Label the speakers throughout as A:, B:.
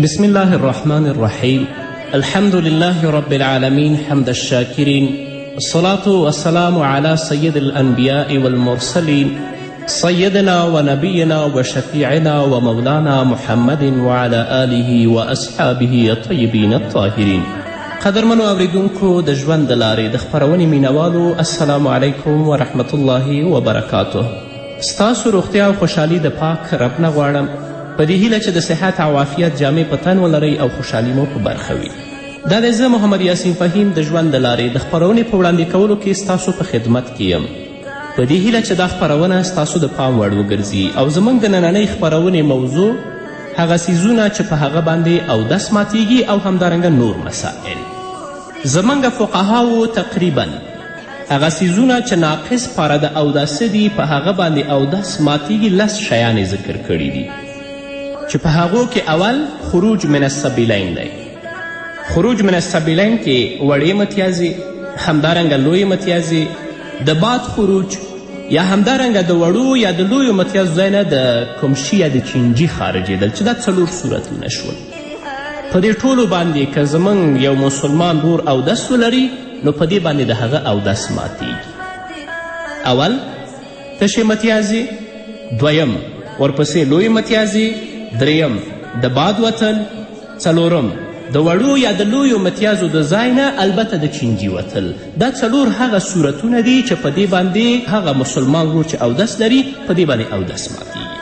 A: بسم الله الرحمن الرحيم. الحمد لله رب العالمين، حمد الشاكرين، الصلاة والسلام على سيد الأنبياء والمرسلين، سيدنا ونبينا وشفيعنا ومولانا محمد وعلى آله وأصحابه الطيبين الطاهرين. قدرمنو اوریدونکو، د ژوند د لارې د خپرونې مینوالو، السلام علیکم ورحمت الله وبرکاته. ستاسو روغتیا او خوشحالي د پاک رب نه غواړم، په دې هیله چې د صحت او عافیت جامې په تن ولرئ او خوشحالي مو په برخه وي. دا دی زه محمد یاسین فهیم د ژوند د لارې د خپرونې په وړاندې کولو کې ستاسو په خدمت کې یم، په دې هیله چې دا خپرونه ستاسو د پام وړ وګرځي. او زموږ د نننۍ خپرونې موضوع هغه څیزونه چې په هغه باندې اودس ماتیږي او همدارنګه نور مسائل. زموږ فقهاوو تقریبا هغه څیزونه چې ناقص پاره د اوداسه دي په هغه باندې اودس ماتیږي لس شیان یې ذکر کړي دي، چې په هغو کې اول خروج من السبیلین دی. خروج من السبیلین کې وړې متیازې، همدارنګه لویې متیازې، د باد خروج، یا همدارنګه د وړو یا د لویو متیازو ځای نه د کوم شي یا د چینجي خارجېدل، چې دا څلور صورتونه شول. په دې ټولو باندې که زموږ یو مسلمان ورور اودس ولري نو په دې باندې د هغه اودس ماتیږي. اول تشې متیازې، دویم ورپسې لویې متیازې، دریم د باد وتل، څلورم د وړو یا د لویو متیازو د ځای نه البته د چینجي وتل. دا څلور هغه صورتونه دي چې په دې باندې هغه مسلمان ورور چې اودس لري په دې باندې اودس ماتیږي.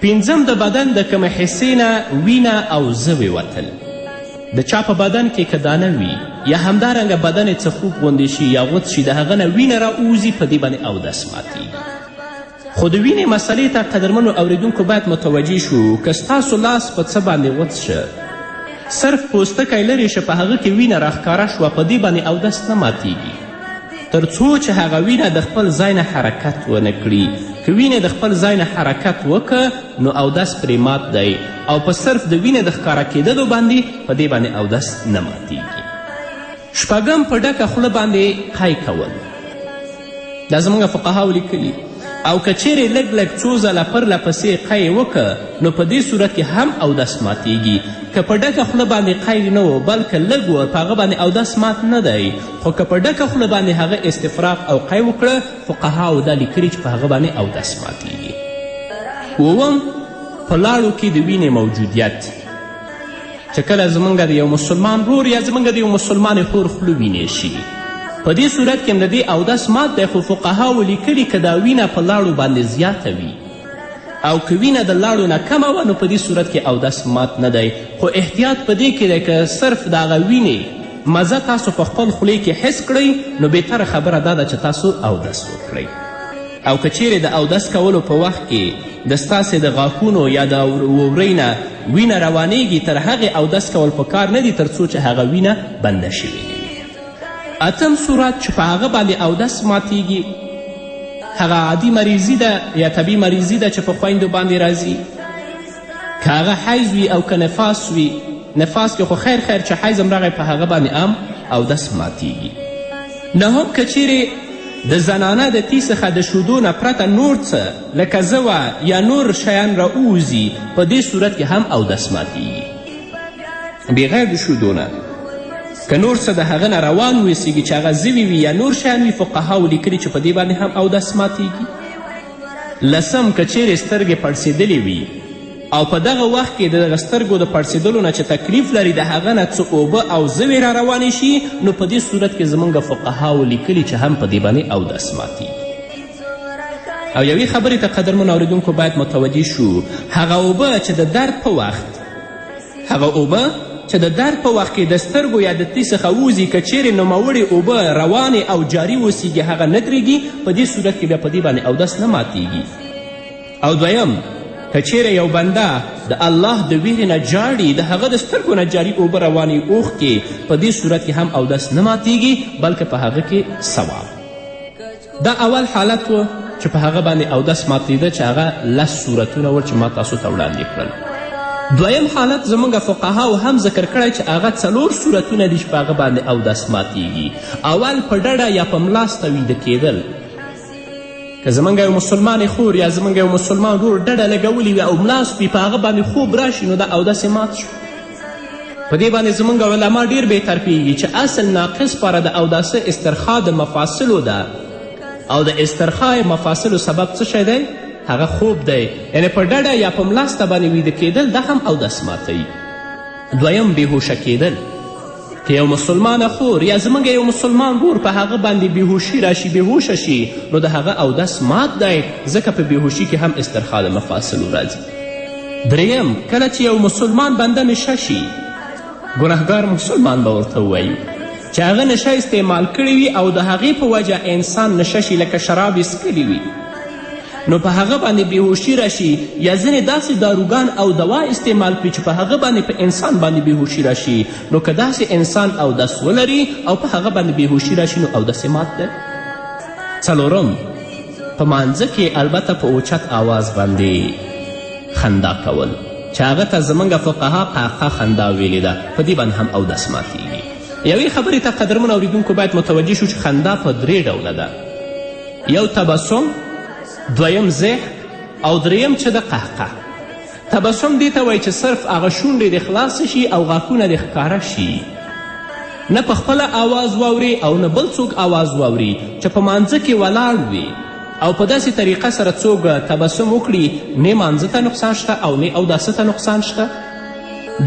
A: پنځم د بدن د کومې حصې نه وینه او زوې وتل. د چا په بدن کې که دانه وي یا همدارنګه بدن یې څه خوږ غوندې شي یا غوڅ شي، د هغه نه وینه راووځي، په دې باندې اودس ماتیږي. خو د وینې مسئلې ته قدرمنو اوریدونکو باید متوجه شو. که ستاسو لاس په څه باندې غوڅ شه، صرف پوستکی لرې شه، په هغه کې وینه راښکاره شوه، په دې باندې اودس نه ماتیږي تر څو چې هغه وینه د خپل ځای نه حرکت ونه کړي. که وینه د خپل ځای نه حرکت وکړه نو اودس پرې مات دی، او په صرف د وینې د ښکاره کېدلو باندې په دې باندې اودس نه ماتیږي. شپږم په ډکه خوله باندې قی کول. دا زموږ فقهاو لیکلي. او که چیرې لږ لږ څو ځله پرله پسې قی وکړه نو په دې صورت کې هم اودس ماتیږي. که په ډکه خوله باندې قی نه و بلکه لږ و، په هغه باندې اودس مات نه دی، خو که په ډکه خوله باندې هغه استفراغ او قی وکړه، فقهاو دا لیکلي چې په هغه باندې اودس ماتیږي. اووم په لاړو کې د وینې موجودیت. چې کله زموږ د یو مسلمان ورور یا زموږ د یو مسلمانې خور خوله وینې شي، په دې صورت کې هم د دې اودس مات دی. خو فقهاو لیکلي که دا وینه په لاړو باندې زیاته وي او که وینه د لاړو نه کمه وه نو په دې صورت کې اودس مات نه دی. خو احتیاط په دې کې دی که صرف د هغه وینې مزه تاسو په خپل خولې کې حس کړئ نو بهتره خبره دا ده چې تاسو اودس وکړئ. او که چیرې د اودس کولو په وخت کې د ستاسې د غاښونو یا د وورۍ نه وینه روانیږي، تر هغې اودس کول په کار نه دي تر څو چې هغه وینه بنده شوې نه وي. اتم صورت چې په هغه باندې اودس ماتیږي هغه عادي مریضي ده یا طبیعي مریضي ده چې په خویندو باندې راځي، که هغه حیض وي او که نفاس وي. نفاس کې خو خیر خیر چې حیض هم راغی په هغه باندې هم اودس ماتیږي. نهم که چیرې د زنانه د تی څخه د شودو نه پرته نور څه لکه زوه یا نور شیان راووځي، په دې صورت کې هم اودس ماتیږي. بغیر د شودو نه که نور څه د هغه نه روان ویسیږي چې هغه زوي وي یا نور شیان وي، فقهاو لیکلي چې په دې باندې هم اودس ماتیږي. لسم که چیرې سترګې پړسېدلې وي او په دغه وخت کې د دغه سترګو د پړسېدلو نه چې تکلیف لري د هغه نه څه اوبه او زوې را روانې شي، نو په دې صورت کې زموږ فقهاو لیکلي چې هم په دې باندې اودس ماتیږي. او یوې خبرې ته قدرمنو اورېدونکو باید متوجه شو، هغه اوبه چې د درد په وخت هغه اوبه چې د درد په وخت کې د سترګو یا د تی څخه ووځي، که چیرې نوموړې اوبه روانې او جاري اوسیږي هغه نه درېږي، په دې صورت کې بیا په دې باندې اودس نه ماتیږي. او دویم که چیرې یو بنده د الله د ویرې نه جاړي، د هغه د سترګو نه جاري اوبه روانې اوښکې، په دې صورت کې هم اودس نه ماتیږي بلکې په هغه کې ثواب. دا اول حالت و چې په هغه باندې اودس ماتېده چې هغه لس صورتونه ول چې ما تاسو ته وړاندې کړل. دویم حالت زموږ فقهاو هم ذکر کړی چې هغه څلور صورتونه دي چې په هغه باندې اودس ماتیږي. اول په ډډه یا په ملاسته ویده کېدل. که زموږ یو مسلمانې خور یا زموږ یو مسلمان ورور ډډه لګولې وي او ملاست وي، په هغه باندې خوب راشي، نو دا اودس یې مات شو. په دې باندې زموږ علما ډېر بېطرفیږي چې اصل ناقص پاره د اوداسه استرخا د مفاصلو ده، او د استرخا مفاصلو سبب څه شی دی؟ هغه خوب دی. یعنې په ډډه یا په ملاسته باندې ویده کېدل دا هم اودس ماتوي. دویم، بېهوشه کېدل. که یو مسلمانه خور یا زموږ یو مسلمان ورور په هغه باندې بېهوشي راشي، بېهوشه شي، نو د هغه اودس مات دی، ځکه په بېهوشي کې هم استرخا د مفاصلو راځي. دریم، کله چې یو مسلمان بنده نشه شي، ګناهګار مسلمان به ورته ووایو چې هغه نشه استعمال کړې وي او د هغې په وجه انسان نشه شي، لکه شراب یې څکلي وي، نو په هغه باندې بېهوشي راشي، یا ځینې داسې داروګان او دوا استعمال کړي چې په هغه باندې په انسان باندې بېهوشي راشي، نو که داسې انسان اودس ولري او په هغه باندې بېهوشي راشي، نو اودس یې مات دی. څلورم، په مانځه کې البته په اوچت آواز باندې خندا کول، چې هغه ته زموږ فقها قهقه خندا ویلې ده، په دې باندې هم اودس ماتیږي. یوې خبرې ته قدرمن اورېدونکو باید متوجه شو چې خندا په درې ډوله ده: یو تبسم، دویم ضحک، او دریم چې د قهقه. تبسم دې ته وایي چې صرف هغه شونډې دې خلاصې شي او غاښونه دې ښکاره شي، نه په خپله آواز واوري او نه بل څوک آواز واوري، چې په مانځه کې ولاړ وي او په داسې طریقه سره څوک تبسم وکړي، نه مانځه ته نقصان شته او نه اوداسه ته نقصان شته.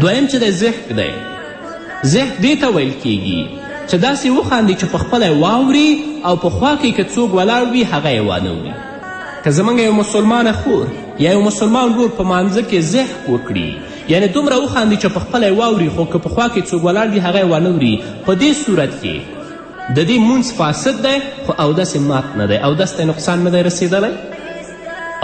A: دویم چې دی ضحک دی. ضحک دې ته ویل کیږي چې داسې وخاندي چې په خپله یې واوري او په خوا کې که څوک ولاړ وي هغه یې وانه وري. که زموږ یو مسلمانه خور یا یو مسلمان ورور په مانځه کې ضحک وکړي، یعنې دومره وخاندي چې په خپله یې واوري، خو که په خوا کې څوک ولاړ دي هغه یې وانه وري، په دې صورت کې د دې مونځ فاسد دی، خو اودس یې مات نه دی، اودس ته نقصان نه دی رسېدلی.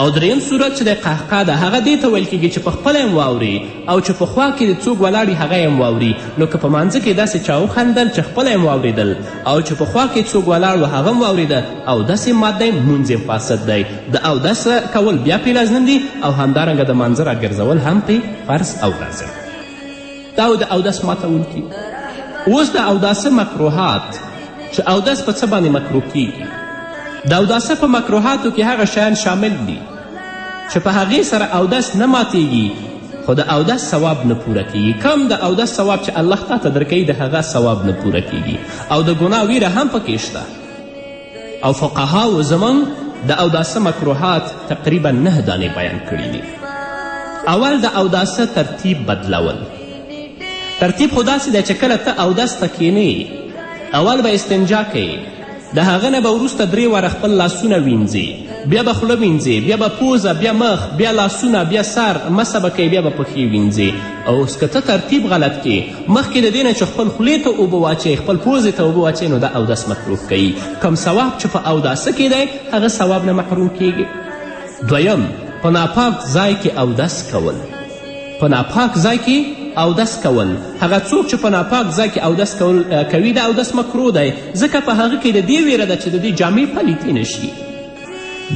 A: او دریم صورت چې د قهقه ده، هغه دې ته ویل کیږي چې په خپله یې هم واوري او چې په خوا کې د څوک ولاړ وي هغه یې هم واوري. نو که په مانځه کې داسې چا وخندل چې خپله یې هم واورېدل او چې په خوا کې څوک ولاړ و هغه هم واورېده، اودس یې مات دی، مونځ یې فاسد دی. د اودس کول بیا پرې لازم دي او همدارنګه د مانځه راګرځول هم پرې فرض او لازم. دا د اودس ماتوونکي. اوس د اوداسه مکروهات، چې اودس په څه باندې مکروه کیږي؟ د اوداسه په مکروهاتو کې هغه شیان شامل دي چې په هغې سره اودس نه ماتیږي، خو د اودس ثواب نه پوره کیږي. کم د اودس ثواب چې الله تا ته درکوي د هغه ثواب نه پوره کیږي، او د ګناه ویره هم پکې شته. او فقهاو زموږ د اوداسه مکروهات تقریبا 9 دانې بیان کړي دي. اول، د اوداسه ترتیب بدلول. ترتیب خو داسې دی چې کله ته اودس ته کښېنې، اول به استنجا کوې، د هغه نه به وروسته 3 واره خپل لاسونه وینځې، بیا به خوله وینځې، بیا به پوزه، بیا مخ، بیا لاسونه، بیا سر مسه به کوې، بیا به پښې وینځې. او اوس که ته ترتیب غلط کې، مخکې د دې نه چې خپل خولې ته اوبه واچوې، خپل پوزې ته اوبه واچوې، نو دا اودس مکروه کوي. کوم ثواب چې په اوداسه کې دی هغه ثواب نه محروم کیږي. دویم، په ناپاک ځای کې اودس کول. په ناپاک ځای کې اودس کول، هغه څوک چې په ناپاک ځای کې اودس کوي دا اودس مکروه دی، ځکه په هغه کې د دې ویره ده چې د دې جامې پلیتې نه شي.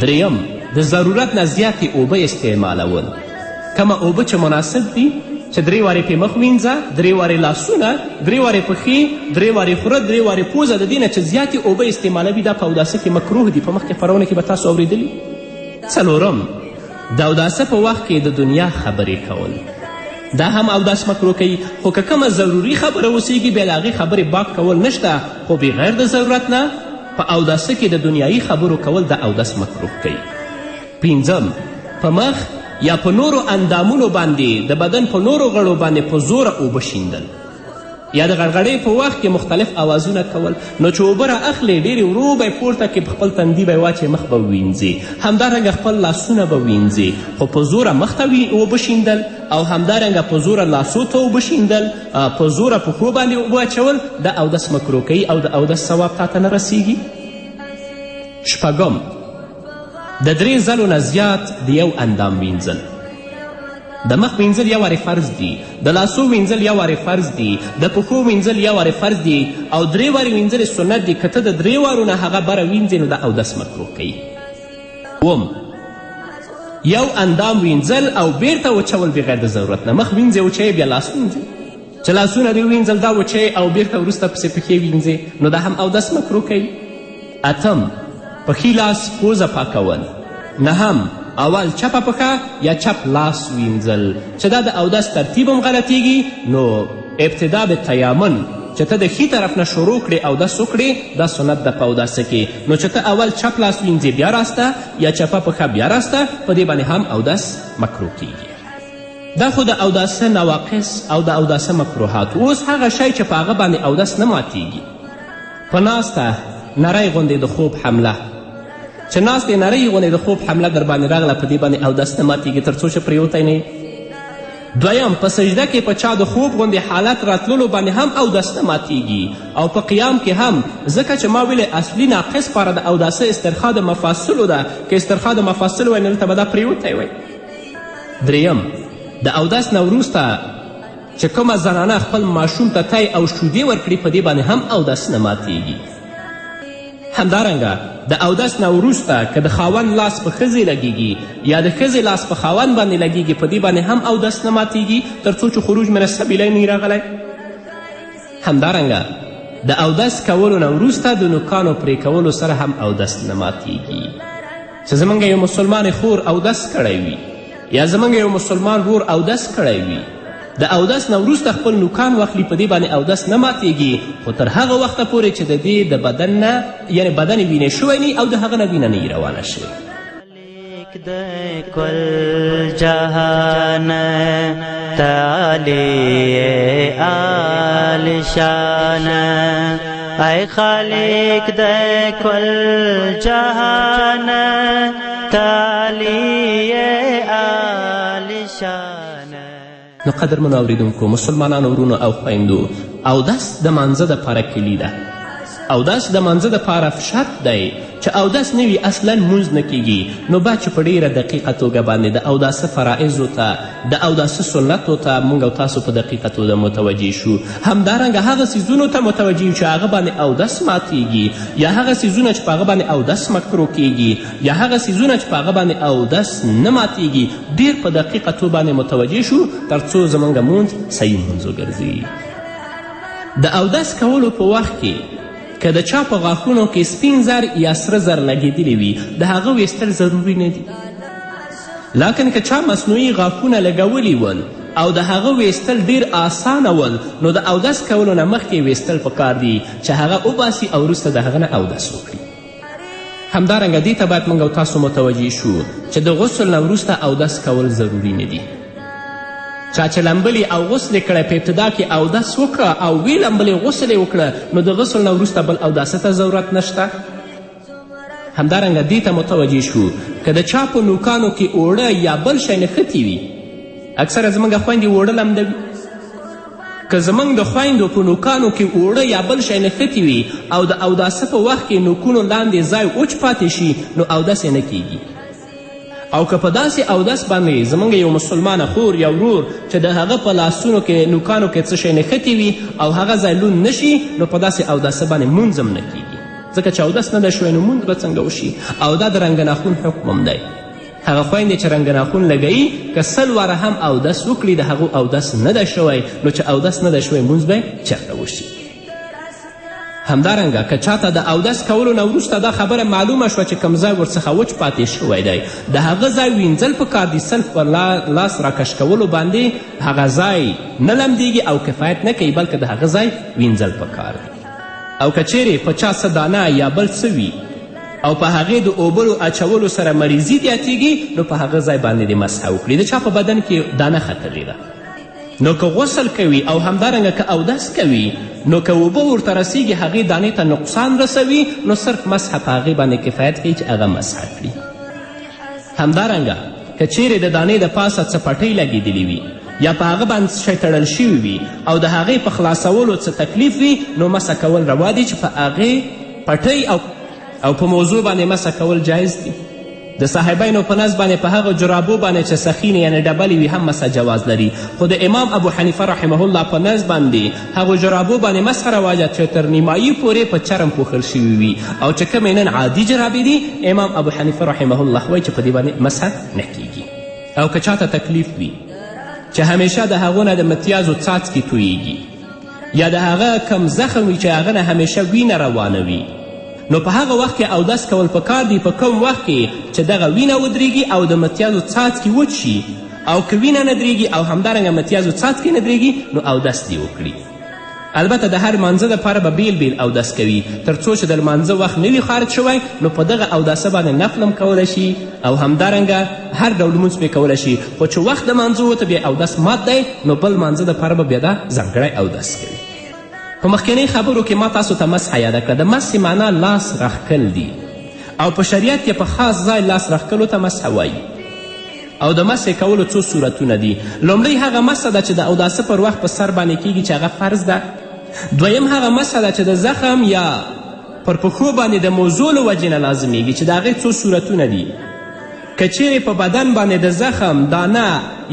A: دریم، د ضرورت نه زیاتې اوبه استعمالول. کومه اوبه چې مناسب دي، چې 3 وارې پې مخ وینځه، 3 وارې لاسونه، 3 وارې پښې، 3 وارې خوره، 3 وارې پوزه، د دې نه چې زیاتې اوبه استعمالوي دا په اوداسه کې مکروه دي. په مخکې خپرونه کې به تاسو اورېدلي. څلورم، د اوداسه په وخت کې د دنیا خبرې کول، دا هم اودس مکروه کوي، خو که کومه ضروري خبره اوسیږي بیا د هغې خبرې باک کول نشته، خو بغیر د ضرورت نه په اوداسه کې د دنیایي خبرو کول د اودس مکروه کوي. پنځم، په مخ یا په نورو اندامونو باندې د بدن په نورو غړو باندې په زوره اوبه شیندل، یا د غړغړې په وخت کې مختلف اوازونه کول. نو چې اوبه را اخلې ډېرې ورو به یې پورته کې په خپل تندي به یې واچوې، مخ به ووینځې، همدارنګه خپل لاسونه به وینځې، خو په زوره مخ ته اوبه شیندل او همدارنګه په زوره لاسو ته اوبه شیندل، په زوره پښو باندې اوبه اچول، د اودس مکروه کوي او د اودس ثواب تا ته نه رسیږي. شپږم، د 3 ځلو نه زیات د یو اندام وینځل. د مخ وینځل یو وارې فرض دي، د لاسو وینځل یو وارې فرض دي، د پښو وینځل یو وارې فرض دي، او 3 وارې وینځل سنت دي. که ته د 3 وارو نه هغه بره وینځې نو د اودس مکروه کوي. اووم، یو اندام وینځل او بیرته وچول بغیر د ضرورت نه. مخ وینځې وچوې، بیا لاس وینځې، چې لاسونه دې ووینځل دا وچوې او بیرته وروسته پسې پښې وینځې، نو دا هم اودس مکروه کوي. اتم، په ښي لاس پوزه پاکول. نهم، اول چپه پښه یا چپ لاس وینځل، چې دا د اودس ترتیب هم غلطیږي. نو ابتدا به تیامن، چې ته د ښي طرف نه شروع کړې اودس وکړې، دا سنت ده په اوداسه کې. نو چې ته اول چپ لاس وینځې بیا راسته، یا چپه پښه بیا راسته، په دې باندې هم اودس مکروه کیږي. دا خو د اوداسه نواقص او د اوداسه مکروهات. اوس هغه شی چې په هغه باندې اودس نه ماتیږي، په ناسته نری غوندې د خوب حمله، چې ناستې نرۍ غوندې د خوب حمله در باندې راغله، په دې باندې اودس نه ماتیږي تر څو چې پرېوتی نه. دویم، په سجده کې په چا د خوب غوندې حالت راتللو باندې هم اودس نه ماتیږي، او په قیام کې هم، ځکه چې ما ویلې اصلي ناقص پاره د اوداسه استرخا د مفاصلو ده. که استرخا د مفاصلو وای نو دلته به دا پرېوتی وای. دریم، د اودس نه وروسته چې کومه زنانه خپل ماشوم ته تی او شودې ورکړي، په دې باندې هم اودس نه ماتیږي. همدارنګه د اودس نه وروسته که د خاوند لاس په ښځې لګیږي یا د ښځې لاس په خاوند باندې لګیږي، په دې باندې هم اودس نه ماتیږي تر څو چې خروج من السبیلین نه راغلی. همدارنګه د اودس کولو نه وروسته د نوکانو پرې کولو سره هم اودس نه ماتیږي. چې زموږ یو مسلمان خور اودس کړی وي یا زموږ یو مسلمان ورور اودس کړی وي، د اودس نه وروسته خپل نوکان واخلي، په دې باندې اودس نه ماتیږي، خو تر هغه وخته پورې چې د دې د بدن نه، یعنې بدن یې وینې شوی نه او د هغه نه وینه نه روانه شوې.
B: د کل جهان تعالی آل شان، ای خالق د کل جهان تعالی آل شان.
A: نو قدرمنو اوریدونکو، مسلمانانو ورونو او خویندو، اودس د مانځه دپاره کلي ده. اودس د مانځه دپاره شرط دی. چې اودس نه وي اصلا مونځ نه کیږي. نو باید چې په ډیره دقیقه توګه باندې د اوداسه فرائضو ته، د اوداسه سنتو ته موږ او تاسو په دقیقه توګه متوجه شو. همدارنګه هغه څیزونو ته متوجه یو چې هغه باندې اودس ماتیږي، یا هغه څیزونه چې په هغه باندې اودس مکروه کیږي، یا هغه څیزونه چې په هغه باندې اودس نه ماتیږي، ډیر په دقیقه توګه باندې متوجه شو تر څو زموږ مونځ صحیح مونځ وګرځي. د اودس کولو په وخت کې که د چا په غاښونو کې سپین زر یا سره زر لګېدلي وي، د هغه ویستل ضروري نه دي. لکن که چا مصنوعي غاښونه لګولي ول او د هغه ویستل ډیر اسانه ول، نو د اودس کولو نه مخکې ویستل پکار دي چې هغه وباسي او وروسته د هغه نه اودس وکړي. همدارنګه دې ته باید موږ او تاسو متوجه شو چې د غسل نه وروسته اودس کول ضروري نه دي. چا چې لمبلې او غسل یې کړی، په ابتدا کې اودس وکړه او ویې لمبلې غسل یې وکړه، نو د غسل نه وروسته بل اوداسه ته ضرورت نشته. همدارنګه دې ته متوجه شو که د چا په نوکانو کې اوړه یا بل شی نښتي وي، اکثره زموږ خویندې اوړه لمدوي، که زموږ د خویندو په نوکانو کې اوړه یا بل شی نښتي وي او د اوداسه په وخت کې نوکونو لاندې ځای وچ پاتې شي، نو اودس یې نه کیږي. او که په داسې اودس باندې زموږ یو مسلمانه خور یا ورور چې د هغه په لاسونو کې نوکانو کې څه شی نښتي وي او هغه ځای لوند نه شي، نو په داسې اوداسه باندې مونځ هم نه کیږي، ځکه چې اودس نه دی شوی نو مونځ به څنګه وشي. او دا د رنګ ناخون حکم هم دی. هغه خویندې چې رنګ ناخون لګوي که 100 واره هم اودس وکړي، د هغو اودس نه دی شوی، نو چې اودس نه دی شوی مونځ به چېرته وشي. همدارنګه که چاته د اودس کولو نه وروسته دا خبره معلومه شوه چې کوم ځای ورڅخه وچ پاتې شوی دی، د هغه ځای وینځل پکار دي. صرف پر لاس راکش کولو باندې هغه ځای نه لمدیږي او کفایت نه کوي، بلکې د هغه ځای وینځل پکار دي. او که چیرې په چا څه دانه یا بل څه وي او په هغې د اوبلو اچولو سره مریضي زیاتیږي، نو په هغه ځای باندې دې مسحه وکړي. د چا په بدن کې دانه ختلې ده، نو که غسل کوي او همدارنګه که اودس کوي، نو که اوبه ورته رسیږي هغې دانې ته نقصان رسوي، نو صرف مسحه په هغې باندې کفایت کوي چې هغه مسحه کړي. همدارنګه که چیرې د دانې د پاسه څه پټۍ لګېدلې وي یا په هغه باندې څه شی تړل شوي وي او د هغې په خلاصولو څه تکلیف وي، نو مسح کول روا دي چې په هغې پټۍ او په موضوع باندې مسح کول جایز دي. د صاحبینو په نزد باندې په هغه جرابو باندې چې سخینې یعنې ډبلې وي هم مسح جواز لري، خو د امام ابو حنیفه رحمه الله په نزد باندې هغو جرابو باندې مسح رواج ده چې تر نیمایي پورې په چرم پوښل شوي وي، او چې کومې نن عادي جرابې دي امام ابو حنیفه رحمه الله وایي چې په دې باندې مسح نه کیږي. او که چاته تکلیف وي چې همیشه د هغو نه د متیازو څاڅکي تویږي، یا د هغه کم زخم وي چې هغه نه همیشه وینه روانه وي، نو په هغه وخت کې اودس کول پکار دي په کوم وخت کې چې دغه وینه ودریږي او د متیازو څاڅکي وچ شي، او که وینه نه دریږي او همدارنګه متیازو څاڅکي نه دریږي نو اودس دې وکړي. البته د هر لمانځه دپاره به بیل بیل اودس کوي، تر څو چې د لمانځه وخت نه وي خارج شوی نو په دغه اوداسه باندې نفل هم کولی شي او همدارنګه هر ډول لمونځ پرې کولی شي، خو چې وخت د لمانځه وته بیا اودس مات دی نو بل لمانځه دپاره به بیا دا ځانګړی اودس کوي. په مخکنۍ خبرو کې ما تاسو ته مسحه یاده کړه. د مسحې معنا لاس راښکل دي او په شریعت کې په خاص ځای لاس راښکلو ته مسحه وایي. او د مسحې کولو څو صورتونه دي. لومړۍ هغه مسحه ده چې د اوداسه پر وخت په سر باندې کیږي چې هغه فرض ده. دویم هغه مسحه ده چې د زخم یا پر پښو باندې د موضوع له وجې نه لازمیږي چې د هغې څو صورتونه دي. که چیرې په بدن باندې د زخم دانه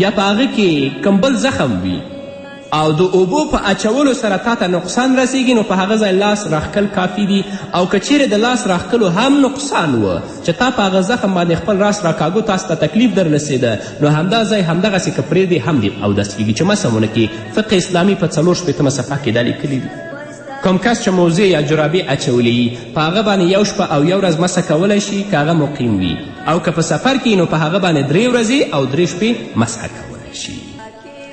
A: یا په هغه کې کوم بل زخم وي او د اوبو په اچولو سره تا ته نقصان رسیږي نو په هغه ځای لاس راښکل کافي دي، او که چیرې د لاس راښکلو هم نقصان و چې تا په هغه زخم باندې خپل راس راکاږو تاسو ته تکلیف در رسېده نو همدا ځای همدغسې که پرېږدې هم دې اودس کیږي چې مسه ونه کړي. فقه اسلامي په 64مه صفحه کې دا لیکلي دي. کوم کس چې موزې یا جرابې اچولي په هغه باندې یو شپه او یو ورځ مسه کولی شي که هغه مقیم وي، او که په سفر کې نو په هغه باندې 3 ورځې او 3 شپې مسحه کولی شي.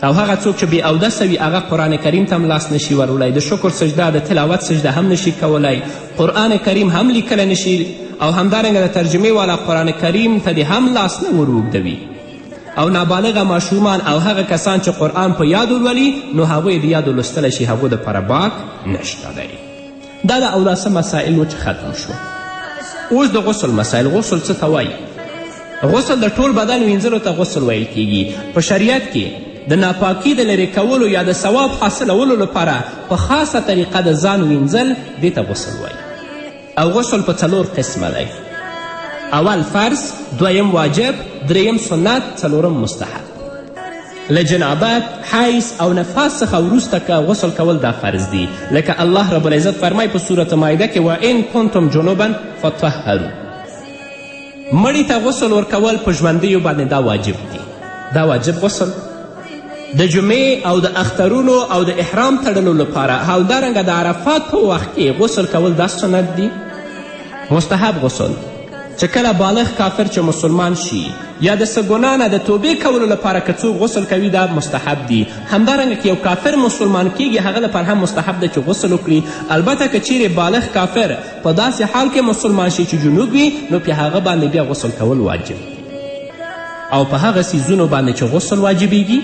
A: او هغه څوک چې بې اودسه وي هغه قرآن کریم ته هم لاس نشي وروړی، د شکر سجده د تلاوت سجده هم نشي کولی، قرآن کریم هم لیکلی نشي، او همدارنګه د ترجمې والا قرآن کریم ته دې هم لاس نه ور اوږدوي. او نابالغه ماشومان او هغه کسان چې قرآن په یاد ولولي نو هغوی د یادو لوستلی شي، هغو دپاره باک نشته دی. دا د اوداسه مسائل و چې ختم شو. اوس د غسل مسائل. غسل څه ته وایي؟ غسل د ټول بدن وینځلو ته غسل ویل کیږي. په شریعت کې د ناپاکي د لرې کولو یا د ثواب حاصلولو لپاره په خاصه طریقه د ځان وینځل دې ته غسل وایي. او غسل په 4 قسمه دی. اول فرض، دویم واجب، دریم سنت، څلورم مستحب. له جنابت، حیض او نفاس څخه وروسته که غسل کول دا فرض دي، لکه الله رب العزت فرمایي په سورة مائده کې وان کنتم جنبا فطهروا. مړي ته غسل ورکول په ژوندیو باندې دا واجب دي، دا واجب غسل د جمعې او د اخترونو او د احرام تړلو لپاره، همدارنګه د عرفات په وخت کې غسل کول دا سنت دي. مستحب غسل چې کله بالغ کافر چې مسلمان شي یا د څه ګناه نه د توبې کولو لپاره که څوک غسل کوي دا مستحب دي. همدارنګه که یو کافر مسلمان کیږي هغه لپاره هم مستحب ده چې غسل وکړي. البته که چیرې بالغ کافر په داسې حال کې مسلمان شي چې جنوب وي نو پې هغه باندې بیا غسل کول واجب دي. او په هغه څیزونو باندې چې غسل واجبیږي،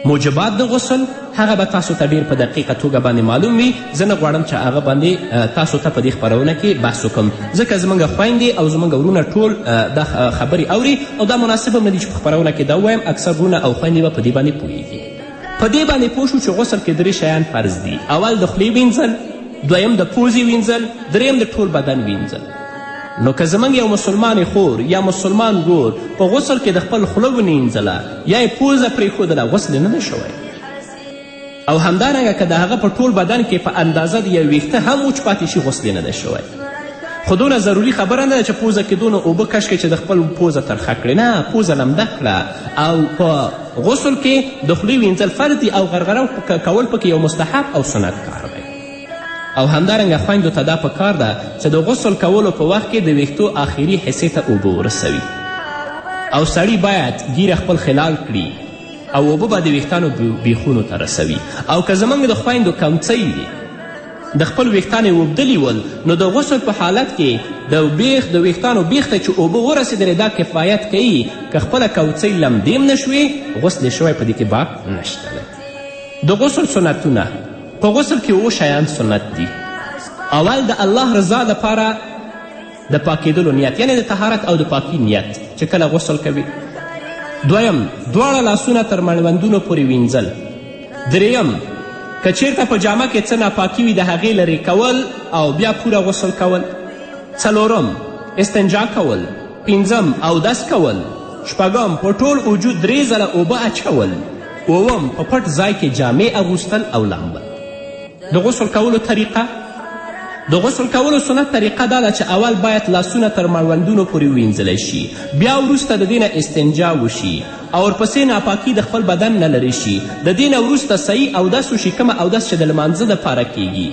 A: موجبات د غسل هغه به تاسو ته ډېر په دقیقه توګه باندې معلوم وي. زه نه غواړم چې هغه باندې تاسو ته په دې خپرونه کې بحث وکړم، ځکه زموږ خویندې او زموږ وروڼه ټول دا خبرې اوري او دا مناسب هم نه دي چې په خپرونه کې دا ووایم. اکثر وروڼه او خویندې به په دې باندې پوهیږي. په دې باندې پوه شو چې غسل کې 3 شیان فرض دي. اول د خولې وینځل، دویم د پوزې وینځل، دریم د ټول بدن وینځل. نو که زموږ یو مسلمان خور یا مسلمان ورور په غسل کې د خپل خوله ونینځله یا یې پوزه پرېښودله غسل یې نه دی شوی. او همدارنګه که د هغه په ټول بدن کې په اندازه د یو ویښته هم وچ پاتې شي غسل یې نه دی شوی. خو دونه ضروري خبره نه ده چې پوزه کې دونه اوبه کش کړې چې د خپل پوزه ترخه کړې، نه، پوزه لمده کړه. او په غسل کې د خولې وینځل فرض دي او غرغره کول پکې یو مستحب او سنت کار دی. او همدارنګه خویندو ته دا په کار ده چې د غسل کولو په وخت کې د ویښتو آخري حصې ته اوبه ورسوي، او سړي باید ږیره خپل خلال کړي او اوبه به د ویښتانو بیخونو ته رسوي. او که زموږ د خویندو کمڅۍ وي د خپل ویښتان یې اوبدلي ول نو د غسل په حالت کې د ویښتانو بیخ ته چې اوبه ورسېدلې دا کفایت کوي. که خپله کوڅۍ لمدې هم نه شوې غسل یې شوی، په دې کې باک نشته دی. د غسل سنتونه. په غسل کې 7 شیان سنت دي. اول د الله رضا لپاره د پاکېدلو نیت، یعنې د طهارت او د پاکي نیت چې کله غسل کوي. دویم دواړه لاسونه تر مړوندونو پورې وینځل. دریم که چیرته په جامه کې څه ناپاکي وي د هغې لرې کول او بیا پوره غسل کول. څلورم استنجا کول. پنځم اودس کول. شپږم په ټول وجود 3 ځله اوبه اچول. اووم په پټ ځای کې جامې اغوستل او لامبل. د غسل کولو طریقه. د غسل کولو سنت طریقه دا ده چې اول باید لاسونه تر مړوندونو پورې ووینځلی شي، بیا وروسته د دې نه استنجا وشي او ورپسې ناپاکي د خپل بدن نه لرې شي. د دې نه وروسته صحیح اودس وشي، کومه اودس چې د لمانځه دپاره کیږي.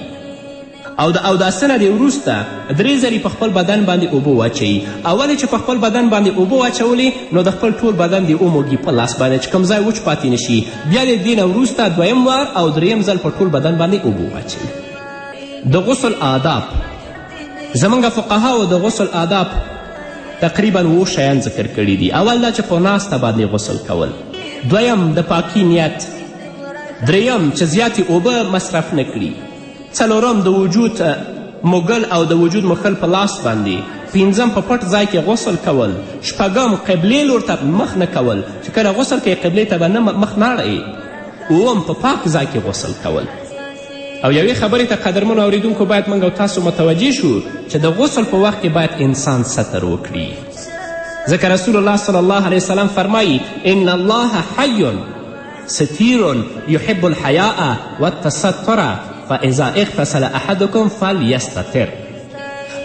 A: او د اوداسه نه دې وروسته درې ځلې په خپل بدن باندې اوبه واچوي. اول چې په خپل بدن باندې اوبه واچولې نو د خپل ټول بدن دې وموږي په لاس باندې چې کوم ځای وچ پاتې نشي. بیا دې دې نه وروسته دویم وار او دریم ځل په ټول بدن باندې اوبه واچوي. د غسل آداب. زموږ فقهاو د غسل آداب تقریبا اوو شیان ذکر کړي دي. اول دا چې په ناسته باندې غسل کول، دویم د پاکي نیت، دریم چې زیاتې اوبه مصرف نه کړي، څلورم د وجود موږل او د وجود مښل په لاس باندې، پنځم په پټ ځای کې غسل کول، شپږم قبلې لور ته مخ نه کول چې کله غسل کوي قبلې ته به نه مخ نه اړوي، اووم په پاک ځای کې غسل کول. او یوې خبرې ته قدرمنو اوریدونکو باید موږ او تاسو متوجه شو چې د غسل په وخت کې باید انسان ستر وکړي، ځکه رسول الله صلی الله علیه وسلم فرمایي ان الله حی ستیر يحب الحیاء والتستر فاذا اغتسل احدکم فلیستتر.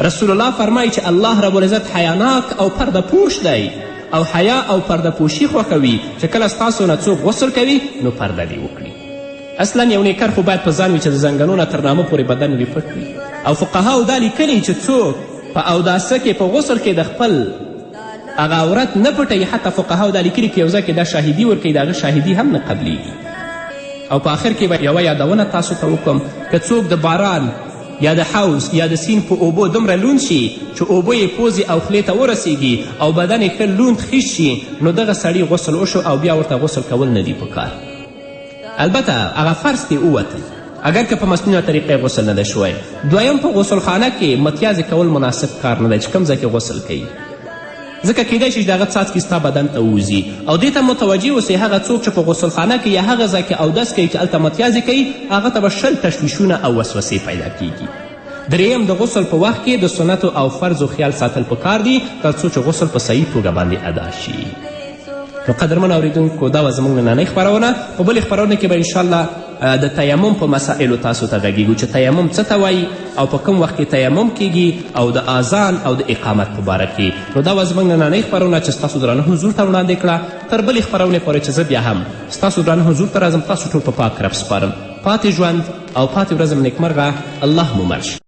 A: رسول الله فرمایي چې الله رب العزت حیاناک او پرده پوش دی او حیا او پرده پوشي خوښوي چې کله ستاسو نه څوک غسل کوي نو پرده دې وکړي. اصلا یو نیکر خو باید په ځان وي چې د زنګنو نه تر نامه پورې بدن وي پټ وي. او فقهاو دا لیکلي چې څوک په اوداسه کې په غسل کې د خپل هغه عورت نه پټوي، حتی فقهاو دا لیکلي که یو ځای کې دا شاهدي ورکوي د هغه شاهدي هم نه قبلیږي. او په آخر کې به یوه یادونه تاسو ته وکړم، که څوک د باران یا د حوض یا د سیند په اوبو دومره لوند شي چې اوبه یې پوزې او خولې ته ورسیږي او بدن یې ښه لوند خیش شي نو دغه سړي غسل وشو او بیا ورته غسل کول نه دي پکار. البته هغه فرض ترې ووتی اګر که په مسنونه طریقه غسل نه دی شوی. دویم په غسلخانه کې متیازې کول مناسب کار نه دی چې کوم ځای کې غسل کوي، ځکه کیدای شي چې د هغه څاڅکي ستا بدن ته ووځي. او دې ته متوجه اوسئ هغه څوک چې په غسلخانه کې یا هغه ځای کې اودس کوي چې هلته متیازې کوي هغه ته به 20 تشویشونه او وسوسې پیدا کیږي. دریم د غسل په وخت کې د سنتو او فرضو خیال ساتل پکار دي تر څو چې غسل په صحیح توګه باندې ادا شي. نو قدرمن اوریدونکو دا وه زموږ نننۍ خپرونه. په بلې خپرونه کې به انشاءالله د تیمم په مسائلو تاسو ته غږیږو چې تیمم څه ته وایي او په کوم وخت کې تیمم کیږي او د اذان او د اقامت په باره کې. نو دا وه زموږ نننۍ خپرونه چې ستاسو درانه حضور ته وړاندې کړه. تر بلې خپرونې پورې چې زه بیا هم ستاسو درانه حضور ته راځم تاسو ټول په پاک رب سپارم. پاتې ژوند او پاتې ورځ مو نیکمرغه. الله مو مل شه.